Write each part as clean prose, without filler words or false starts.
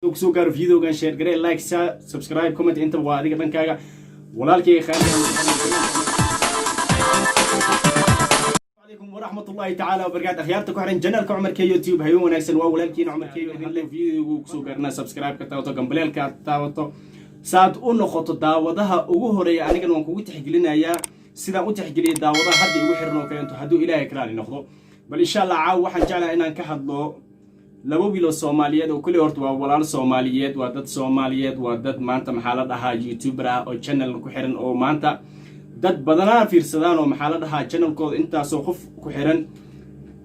Kusoo gaaro videogan, share garee, like, subscribe, comment, intaba waa adiga dhankaaga, walaalkayga khaaliga. Alaykum waraxmatullaahi tacaala wabarakaatu. Akhyaarta ku xiran channelka Cumar K YouTube, habeen wanaagsan. Waa walaalkiina Cumar K idin le. Videogu kusoo gaarnaa, subscribe ka taawato, gambaleelka taawato, saad u noqoto daawadaha ugu horeeya. Anigana waan kugu tixgelinayaa sidaan u tixgeliyay daawadaha hadda igu xiran oo kaleento, hadduu Ilaahay karaali noqdo. Bal insha Allah caaw waxaan jeclahay inaan ka hadlo laba wiiloo Soomaaliyeed oo kulli horta waa walaal Soomaaliyeed, waa dad Soomaaliyeed, waa dad maanta, maxaa la dhahaa, YouTuber ah oo channel ku xiran oo maanta dad badanaa fiirsadaan oo, maxaa la dhahaa, channelkooda intaasoo qof ku xiran.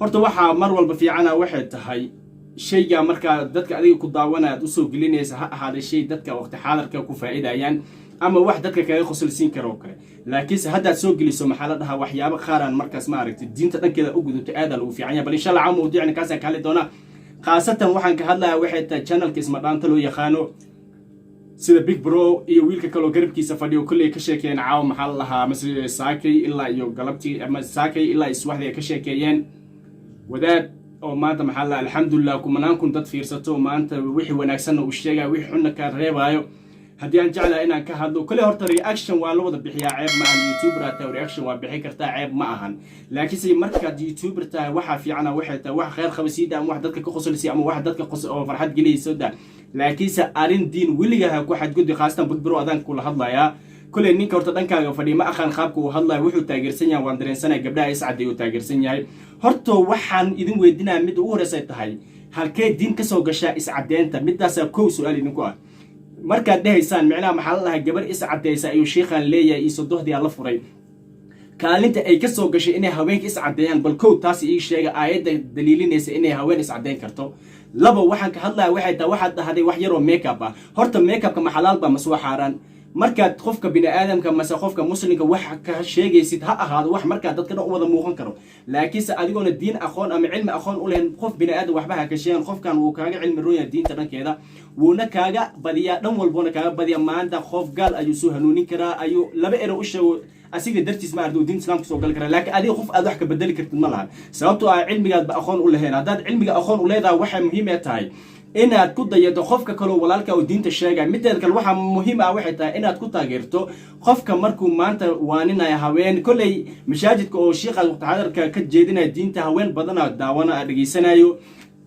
Horta waxaa mar walba fiicana waxay tahay shaygaa markaa dadka adiga ku daawanaya aad usoo gelinaysa ha ahaaday shay dadka waqti xaadarka ku faa'iidayaan ama wax dadka kaga qosolsiin kara oo kale. Laakiinse haddaad soo geliso, maxaa la dhahaa, waxyaabo qaaraan markaas, ma aragtay, diinta dhankeeda u gudubto, aadaa lagu fiican yahay. Bal insha Allah caaw mawduucna kaasaan ka hadli doonaa. Khaasatan waxaan ka hadlayaa waxay tahay channelka Ismadhaanta loo yaqaano, sida Big Bro iyo wiilka kaloo garabkiisa fadhiyo. Kolley ka sheekeeyeen caawa, maxaa la dhahaa, mase saakay ilaa iyo galabtii ama saakay ilaa iyo subaxdii ay ka sheekeeyeen wadaad oo maanta, maxaa la, alxamdulilah, kumanaan kun dad fiirsato. Maanta wixii wanaagsanna uu sheegaya, wixii xunna ka reebaayo. Haddii aan jeclahay inaan ka hadlo kole, horta reaction waa la wada bixiyaa, ceeb ma ahan. YouTuber aad tahay, reaction waa bixi kartaa, ceeb ma ahan. Laakiinse markaad YouTuber tahay, waxaa fiicana waxay tahay wax khayr qaba sii daa, ama wax dadka ka qosolsiya, ama wax dadka qos oo farxad geliyay soo daa. Laakiinse arrin diin weligaa ha ku xadgudbi. Khaasatan Big Bro adaan kula hadlayaa. Koley ninka horta dhankaaga fadhiya, ma aqaan qaabka uu hadlayo, wuxuu taageersan yahay waan dareensanaya, gabdhaha iscaday uu taageersan yahay. Horta waxaan idin weydiinaya, midda ugu horeysa ay tahay, halkee diin kasoo gashaa iscadeynta? Midaasaa kow su-aal idinku ah. Markaad dhehaysaan, micnaha, maxaa la dhahay, gabar iscadeysa ayuu sheikhaan leeyahay iyo sodohdii la furay, kaalinta ay ka soo gashay inay haweenka iscadeeyaan, bal kow taas ii sheega, aayadda daliilinaysa inay haween iscadeyn karto. Labo, waxaan ka hadlaya waxay tahay, waxaad dhahday wax yaroo makeup ah. Horta makeupka ma xalaal ba mase waa xaaraan? Markaad qofka bini aadamka mase qofka muslimka wax ka sheegaysid, ha ahaado wax markaa dadka dhan u wada muuqan karo. Laakiinse adigoona diin aqoon ama cilmi aqoon u lahayn, qof bini aadam waxba ha ka sheegan. Qofkan wuu kaaga cilmi roon yahay diinta dhankeeda, wuuna kaaga badiyaa, dhan walboona kaaga badiyaa. Maanta qof gaal ayuu soo hanuunin karaa, ayuu laba ero u sheego, asiga dartiis, ma arda, diinta Islaamka soo gali karaa. Laakiin adiga qof aad wax ka bedeli kartid ma lahan, sababtoo ah cilmigaadba aqoon u lahayn. Haddaad cilmiga aqoon u leedahay, waxay muhiim ee tahay inaad ku dayato qofka kaloo walaalka oo diinta sheegaya. Mideeda kale, waxaa muhiim ah waxay tahay inaad ku taageerto qofka markuu maanta waaninaya haween. Kolley masaajidka oo shiikha waqtixadarka ka jeedinaya diinta, haween badanaa daawana dhegeysanayo,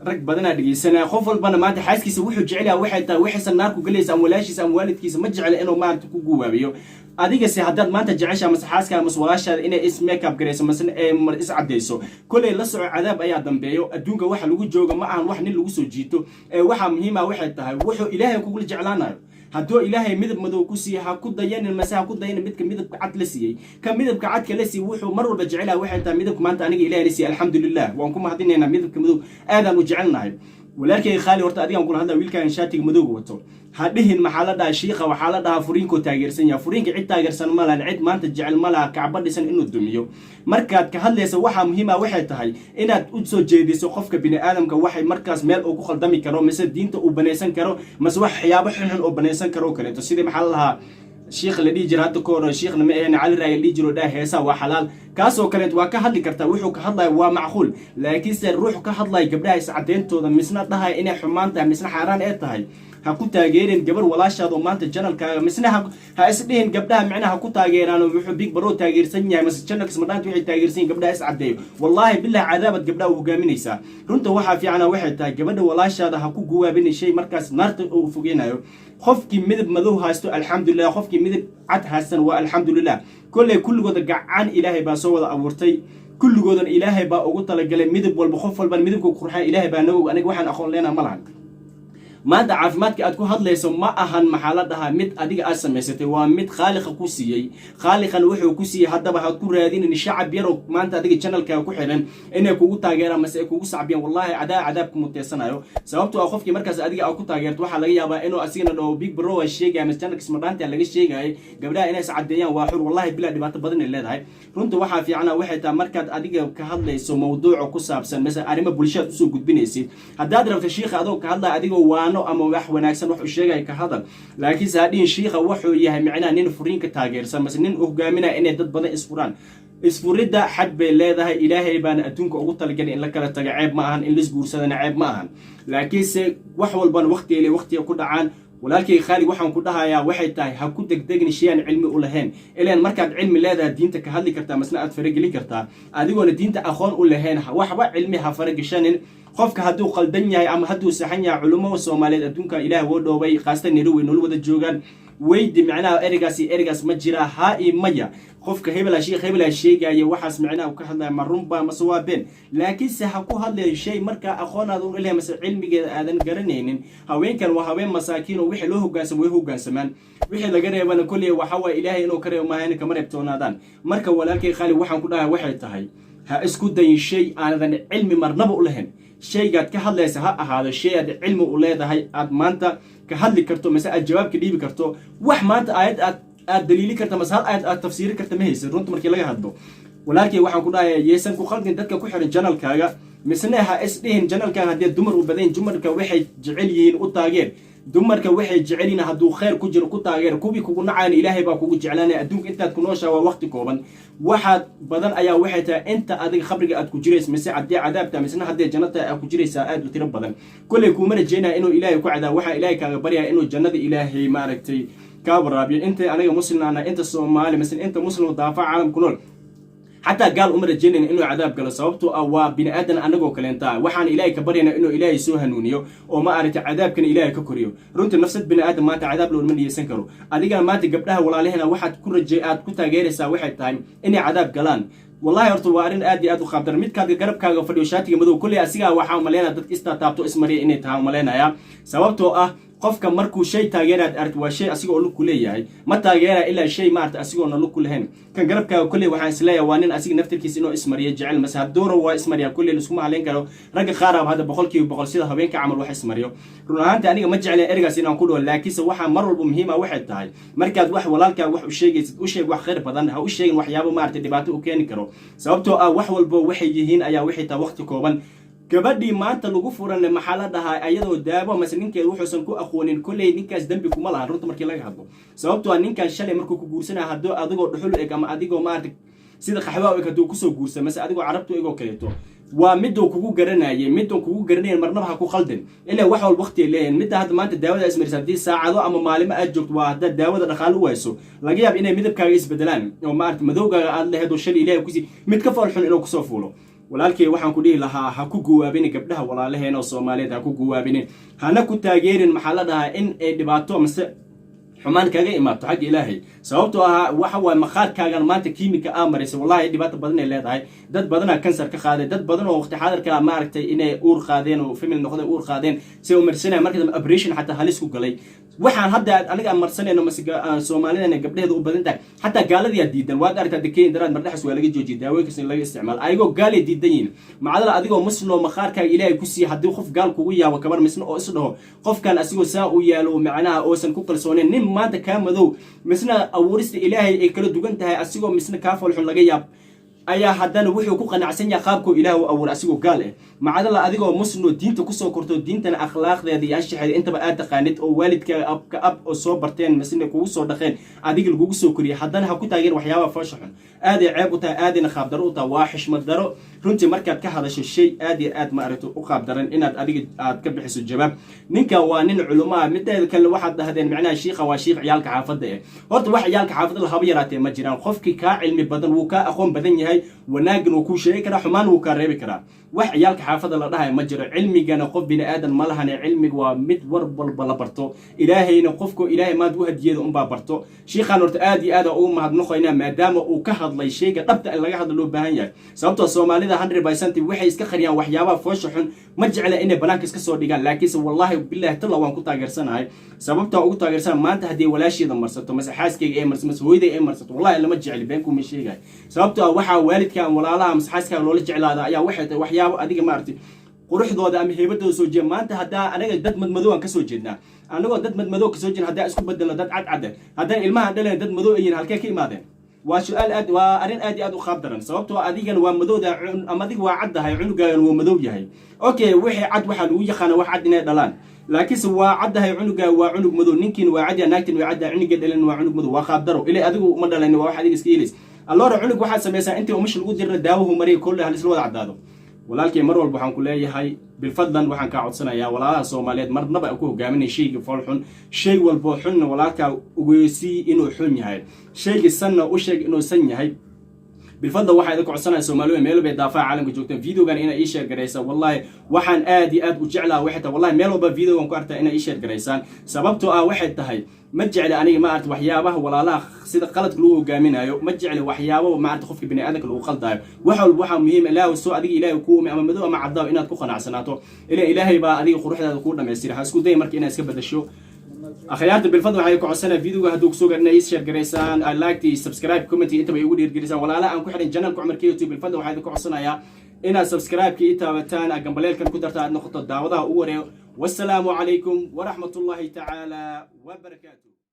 rag badanaa dhegeysanaya. Qof walbana maanta xaaskiisa wuxuu jecel yahay waxay tahay waxaysan naar ku gelaysa ama walaashiisa ama waalidkiisa ma jecla inuu maarata ku guwaabiyo. Adigase haddaad maanta jecesha mase xaaska mase walaashaada inay is makeup garayso mase is cadayso, kolley la soco, cadaab ayaa dambeeyo. Adduunka waxa lagu jooga ma ahan wax nin lagu soo jiito. Ee waxaa muhiim ah waxay tahay wuxuu Ilaahay kugula jeclaanayo. Hadduu Ilaahay midab madow ku siiyey, ha ku dayanin mase ha ku dayanin midka midabka cad la siiyey. Ka midabka cadka la siiyey wuxuu mar walba jecelahay waxay tahay midabka maanta aniga Ilahay na siiyey. Alxamdulilah, waan ku mahadinaynaa midabka madow, aadaan u jecelnahay. Walaalkay khaali, horta adigaan kula hadlaa, wiilkaan shaatiga madowga wato, ha dhihin, maxaa la dhahaa, shiikha waxaa la dhahaa furiinkoo taageersan yahay. Furiinka cid taageersan ma lahan, cid maanta jecel ma laha Kacbo dhisan inuu dumiyo. Markaad ka hadlaysa, waxaa muhiim ah waxay tahay inaad u soo jeediso qofka bini aadamka waxay markaas meel uu ku khaldami karo, mise diinta uu banaysan karo, mise waxyaabo xunxun oo banaysan karo oo kaleeto, sidii, maxaa la dhahaa, shiikh la dhihi jira hadda ka hor, shiikhna ma aheen, Cali Raaya la dhihi jiro, dhaa heesaa waa xalaal. Kaasoo kaleet waa ka hadli kartaa, wuxuu ka hadlaya waa macquul. Laakiinse ruux ka hadlaya gabdhaha iscadeyntooda, misna dhahaya inay xumaan tahay, misna xaaraan ee tahay, ha ku taageerin gabar walaashaada oo maanta channelkaaga, misna ha isdhihin gabdhaha micnaha ha ku taageeraan. Wuxuu Big Bro taageersan yahay mase channelka Ismadhaanta waxay taageersan yihin gabdhaha iscadeeyo. Wallaahi bilah, cadaabad gabdhaha u hogaaminaysaa. Runta waxaa fiicana waxay tahay gabadha walaashaada ha ku guwaabinin shay markaas naarta uu fogeynayo. Qofkii midab madow haysto, alxamdulilah. Qofkii midab cad haystan, waa alxamdulilah. Kolley kulligooda gacan Ilaahay baa soo wada abuurtay, kulligoodan Ilaahay baa ugu talagalay midab walba. Qof walbana midabka qurxan Ilaahay baa naga og. Aniga waxaan aqoon leenaha ma lahan. Maanta caafimaadka aad ku hadlayso ma ahan, maxaa la dhahaa, mid adiga aad samaysatay, waa mid Khaaliqa ku siiyey. Khaaliqan wuxuu ku siiyey, haddaba ha ku raadinin shacab yaroo maanta adiga channelkaaga ku xiran inay kugu taageeraan mase ay kugu sacbiyaan. Wallahi cadaa cadaab ku muteysanayo, sababtoo ah qofkii markaas adiga aad ku taageerto, waxaa laga yaabaa inuu asigana dhaho Big Bro waa sheegaya mase channelka Ismadhaanta laga sheegayay gabdhaha inay iscadeeyaan waa xur. Wallahi bilaa, dhibaato badan ay leedahay. Runta waxaa fiicana waxay tahay markaad adiga ka hadlayso mawduuca ku saabsan mase arrimo bulshadaad usoo gudbinaysid, haddaad rabto shiikha adoo ka hadlaya, adigoo waano ama wax wanaagsan wax u sheegaya ka hadal. Laakiinse hadhihin shiikha wuxuu yahay micnaha nin furiinka taageersan mase nin hogaaminaya inay dad badan isfuraan. Isfuridda xad bay leedahay. Ilaahay baana adduunka ugu talagalay in la kala taga. Ceeb ma ahan in laisguursadana, ceeb ma ahan, laakiinse wax walbana waqtiga waqtiga ku dhacaan. Walaalkay khaali, waxaan ku dhahayaa waxay tahay, ha ku degdegin shay aan cilmi u lahayn. Ilaan markaad cilmi leedahay, diinta ka hadli kartaa, masna aad faragelin kartaa. Adigoona diinta aqoon u lahayn, waxba cilmi ha farageshanin. Qofka hadduu qaldan yahay ama hadduu saxan yahay, culummo Soomaaliyeed adduunka Ilaah woo dhoobay, khaasatan Nairobi noola wada joogaan. Weydi micnaha ereygaas iyo ereygaas ma jira, haa iyo maya. Qofka hebela, sheekh hebela sheegaya waxaas, micnaha ka hadlaya ma runba mase waa been? Laakiinse ha ku hadlayo shay markaa aqoon aad u lehay mase cilmigeeda aadan garanaynin. Haweenkan waa haween masaakiin oo wixii loo hogaansamo way hogaansamaan, wixii laga reebana kolley waxa waye Ilaahay inuu ka reebo maahan kama reebtoonaadaan. Marka walaalkay qaali, waxaan ku dhahay waxay tahay, ha isku dayin shay aadan cilmi marnaba u lahayn. Shaygaad ka hadlaysa ha ahaado shay aad cilmi u leedahay, aad maanta ka hadli karto mase aad jawaabka dhiibi karto. Wax maanta aayad aad daliili karta mase hal aayad aad tafsiiri karta ma haysid. Runta markii laga hadlo, walaalkay, waxaan ku dhahaya, yeesan ku khaldin dadka ku xiran channelkaaga, misne ha isdhihin channelkaaga haddii dumar u badayn, dumarka waxay jecel yihiin u taageer. Dumarka waxay jecel yihiin hadduu khayr ku jiro, ku taageer. Kuwii kugu nacayna Ilaahay baa kugu jeclaanaya. Adduunka intaad ku nooshaa waa waqti kooban. Waxaad badan ayaa waxay tahay inta adiga khabriga aad ku jirays, mise haddii cadaabta, misna haddii jannata aad ku jiraysaa, aad u tiro badan. Kolley kuuma rajeynaya inuu Ilaahay ku cadaab. Waxaa Ilaahay kaaga baryaya inuu jannada Ilaahay maaragtay kaa waraabiyo. Intay aniga muslimana, inta Soomaali mise inta Muslim daafaca caalam ku nool, xataa gaal uma rajaynayna inuu cadaab galo, sababtoo ah waa bini aadan anagoo kaleentaa. Waxaan Ilaahay ka baryaynaa inuu Ilaahay soo hanuuniyo oo ma aragtay cadaabkana Ilaahay ka koriyo. Runtii nafsad bini aadam maanta cadaab loolama niyeysan karo. Adigana maanta gabdhaha walaalahena waxaad ku raje aad ku taageeraysaa waxay tahay inay cadaab galaan. Wallahi horta waa arrin aad iyo aad u qaabdaran. Midkaad garabkaaga fadhiyo, shaatiga madow, kolley asigaa waxaa umaleynaya dadka istaa taabto ismariya inay tahay umaleynaya, sababtoo ah qofka markuu shay taageeraad aragt, waa shay asigoo lug ku leeyahay. Ma taageera ilaa shay maarata asigoona lug ku lahayn. Kan garabkaaga kolley waxaan isleeyahay waa nin asiga naftirkiisa inuu ismariyo jecel, mase hadduura waa ismariya. Kolley liskuma haleyn karo. Ragga qaar hadda 100% sida haweenka camal wax ismariyo. Run ahaanti aniga ma jeclen ereygaas inaan ku dhaho, laakiinse waxaa mar walba muhiima waxay tahay, markaad wax walaalkaa wax u sheegaysid, u sheeg wax khayr badan. Ha u sheegin waxyaabo maarata dhibaato u keeni karo, sababtoo ah wax walbo waxay yihiin ayaa waxay tahay waqti kooban. Gabadhii maanta lagu furan, maxaa la dhahaa, ayadoo daawo mase ninkeeda wuxuusan ku aqoonin, kolley ninkaas dembi kuma lahan runta markii laga hadlo, sababtoo ah ninkan shalay markuu ku guursanaya, hadduu adigoo dhuxul eg ama adigoo maarata sida qaxwaa u eg hadduu kusoo guursa, mase adigoo Carabtu eg oo kaleeto, waa miduu kugu garanayay. Miduu kugu garanayay marnaba ha ku khaldin, ilaa wax walba waqti ay leeyihin. Midda hadda maanta daawada ismarisa, haddii saacado ama maalimo aad joogto, waa haddaad daawada dhaqaalo u hayso, laga yaab inay midabkaaga isbedelaan oo maarata madowgaaga aad laheed oo shalay Ilahay kusi mid ka fool xun inuu kusoo fuulo. Walaalkay, waxaan ku dhihi lahaa, ha ku guwaabinin gabdhaha walaalaheena oo Soomaaliyeed, ha ku guwaabinin, hana ku taageerin, maxaa la dhahaa, in ay dhibaato mase xumaan kaga imaato xagga Ilaahay, sababtoo ahaa waxa waaye maqaarkaagan maanta kiimika aa maraysa, wallahi dhibaato badan ay leedahay. Dad badanaa kansar ka qaaday, dad badan oo waqti xaadirka maaragtay inay uur qaadeen oo family noqdeen, uur qaadeen si u marsanaya, marka dambe operation xataa halis ku galay. Waxaan hadda aniga aan marsanayno mase Soomaalidana gabdhaheeda u badan tahay, xataa gaaladiyaa diidan. Waad aragtaa, Kenya daraad mardhaxas waa laga joojiyay daawooyinkaas in laga isticmaalo, ayagoo gaalay diidan yihiin. Macdala adigoo Muslim oo maqaarkaaga Ilaahay ku siiya, haddii qof gaal kugu yaabo kabar misna oo is dhaho qofkan asigoo saa u yaalo, macnaha oosan ku kalsooneyn, nin maanta kaa madow misna abuurista Ilaahay ay kala duwan tahay, asigoo misna kaa foolxun laga yaab, ayaa haddana wuxuu ku qanacsan yahay qaabkuu Ilaah u abuuray asigoo gaal ah. Macdala adigoo Muslim oo diinta kusoo korto, diintana akhlaaqdeeda iyo anshaxeeda intaba aad taqaanid, oo waalidkaaga abka ab oo soo barteen masna kugu soo dhaqeen, adiga lagugu soo koriyay, haddana ha ku taageer waxyaabaha foosha xun. Aaday ceeb u tahay, aadayna qaabdaro u tahay, waa xishmad daro runtii markaad ka hadasho shay aad iyo aad maaragto u qaabdaran inaad adiga aad ka bixiso jawaab. Ninkan waa nin culumaa. Mideeda kale waxaad dhahdeen macnaha shiikha waa shiikh ciyaalka xaafadda eh. Horta wax ciyaalka xaafadda lahaba yaraatee ma jiraan. Qofkii kaa cilmi badan wuu kaa aqoon badan yahay, wanaaggan wuu kuu sheegi karaa, xumaan wuu kaa reebi karaa. Wax ciyaalka xaafadda la dhahayo ma jiro. Cilmigana qof bini aadan ma lahane. Cilmiga waa mid war walba la barto. Ilaahayna qofku Ilaahay maanta u hadiyada unbaa barto. Shiikhaan horta aad iyo aad ugu mahadnaqaynaa, maadaama uu ka hadlay shayga dhabta in laga hadla loo baahan yahay, sababtoo Soomaalida 100% waxay iska qariyaan waxyaabaha foosha xun, ma jecla inay banaanka iska soo dhigaan. Laakiinse wallahi billahi talla waan ku taageersanahay. Sababtaa ugu taageersanahay, maanta haddii walaasheeda marsato mase xaaskayga ay marsato mase hooyaday ay marsato, wallahi lama jecli, been kuma sheegay, sababtoo ah waxaa waalidka, walaalaha mase xaaskaaga loola jeclaada ayaa waxay tahay waxyaabo adiga maaragtay quruxdooda ama heybadooda soo jeeda. Maanta haddaa anaga dad madmadow aan kasoo jeednaa, anagoo dad madmadow kasoo jeedna, haddaa isku bedelno dad cadcadde, haddana ilmaha dhalan dad madow ayiin, halkee ka imaadeen? Waa su-aal aad, waa arrin aad iyo aad u qaab daran, sababtoo adigana waa madowda ama adiga waa caddahay, cunugaagan waa madow yahay. Okay, wixii cad waxaa lagu yaqaana wax cad inay dhalaan, laakiinse waa caddahay, cunugaaga waa cunug madow, ninkiina waa cadya, naagtin waa caddahay, cunuga dhalan waa cunug madow. Waa qaab daro. Ilaa adigu ma dhalan, waa wax adiga iska yeelays. Alloora cunug waxaad samaysaa intii umasha lagu dirna daawahu mariya, kolle halisla wada caddaado. Walaalkay, mar walba waxaan ku leeyahay, bilfadlan waxaan kaa codsanayaa, walaalaha Soomaaliyeed marnaba ku hogaaminay shayga fool xun. Shay walboo xunna walaalkaa ogeysii inuu xun yahay, shayga sanna u sheeg inuu san yahay. Bilfadlan waxaa idinka codsanaya, Soomaaliya meel bay daafaha caalamka joogtaan, videogan inay ii share garaysa. Wallahi waxaan aad iyo aad u jeclaa waxay tahay, wallahi meel walba videogan ku artaa, inay ii share garaysaan. Sababtoo ah waxay tahay, ma jecli aniga, ma aragta, waxyaabaha walaalaha sida qaladka lagu hogaaminayo. Ma jecli waxyaabo, ma aragta, qofka bini aadamka lagu qaldaayo. Wax walba waxaa muhiim, Ilaahu soo adiga Ilaahay kuu umay, ama madow ama cadaaw, inaad ku qanacsanaato. Ila Ilaahay baa adiga quruxdaada kuu dhamaystira. Ha isku day marka inaad iska bedasho. Akhyaarta, bilfadl waxay ku codsanaya, videoga hadduu kusoo gaarina, ii share garaysaan, like, subscribe, comment, intaba igu dhiirgelisaan. Walaalaha aan ku xidhan channelka Cumar K YouTube, bilfadl waxaa idinku codsanayaa inaad subscribe-ka ii taabataan, aad gambaleelkan ku darta, aad noqoto daawadaha ugu wareeyo. Wassalaamu calaykum waraxmatullaahi tacaala wabarakaatu.